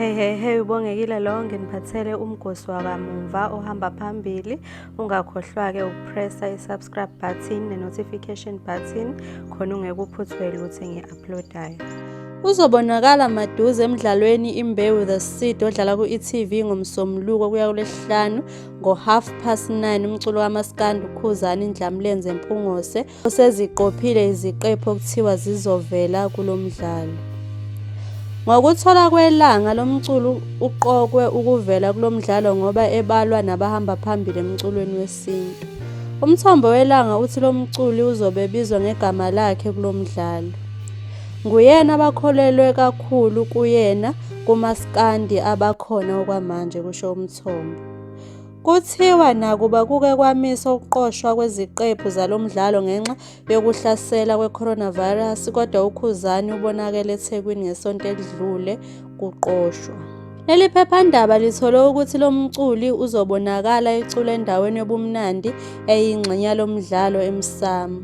Hey hey hey ubongekile lo nginiphathele umgosi wakamumva ohamba phambili ungakhohlwa-ke ukupressa i-subscribe button ne-notification button khona ungeke uphuthwe lutho engi-uploadayo. Uzobonakala maduze emdlalweni Imbewu The Seed odlala ku-e.tv ngoMsombuluko kuya kuLwesihlanu ngo-half past 9 umculo kamaskandi uKhuzani Ndlamlenze Mpungose oseziqophile iziqephu okuthiwa zizovela kulo mdlalo. Ngokuthola kweLANGA, lo mculi uqokwe ukuvela kulo mdlalo ngoba ebalwa nabahamba phambili emculweni wesintu. Umthombo weLANGA uthi lo mculi uzobe ebizwa ngegama lakhe kulo mdlalo. Nguyena abakholelwe kakhulu kuyena kumaskandi abakhona okwamanje, kusho umthombo. Kuthiwa nakuba kuke kwamiswa ukuqoshwa kweziqephu zalo mdlalo ngenxa yokuhlasela kwe-coronavirus kodwa uKhuzani ubonakele eThekwini ngesonto elidlule kuqoshwa. Leli phephandaba lithole ukuthi lo mculi uzobonakala ecula endaweni yobumnandi eyingxenye yalo mdlalo emsamo.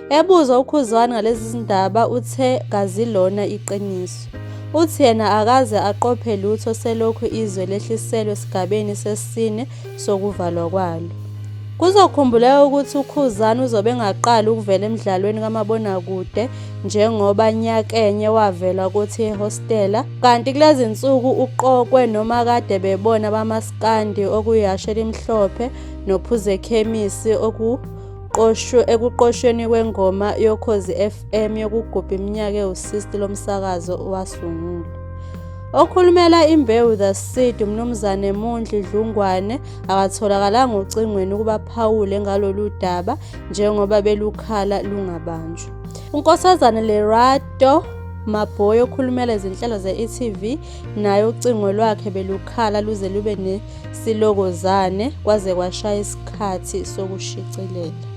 Ebuzwa uKhuzani ngalezi zindaba uthe kazilona iqiniso. Uthi yena akaze aqophe lutho selokhu izwe lehliselwe esigabeni sesine sokuvalwa kwalo. Kuzokhumbuleka ukuthi uKhuzani uzobe engaqali ukuvela emdlalweni kamabonakude njengoba nyakenye wavela kothi ehostela kanti kulezi nsuku uqokwe nomakade bebona bamaskandi okuyihhashi elimhlophe nophuzekhemisi oku ekuqoshweni kwengoma yoKhozi FM yokugubha iminyaka ewu-60 lo msakazo wasungulwa. Okhulumela Imbewu The Seed uMnumzane Mondli Dlungwane akatholakalanga ocingweni ukuba aphawule ngalolu daba njengoba belukhala lungabanjwa. UNkosazana Lerato Mabhoyi okhulumela izinhlelo ze-e.tv naye ucingo lwakhe belukhala luze lube nesilokozane kwaze kwashaya isikhathi sokushicilela.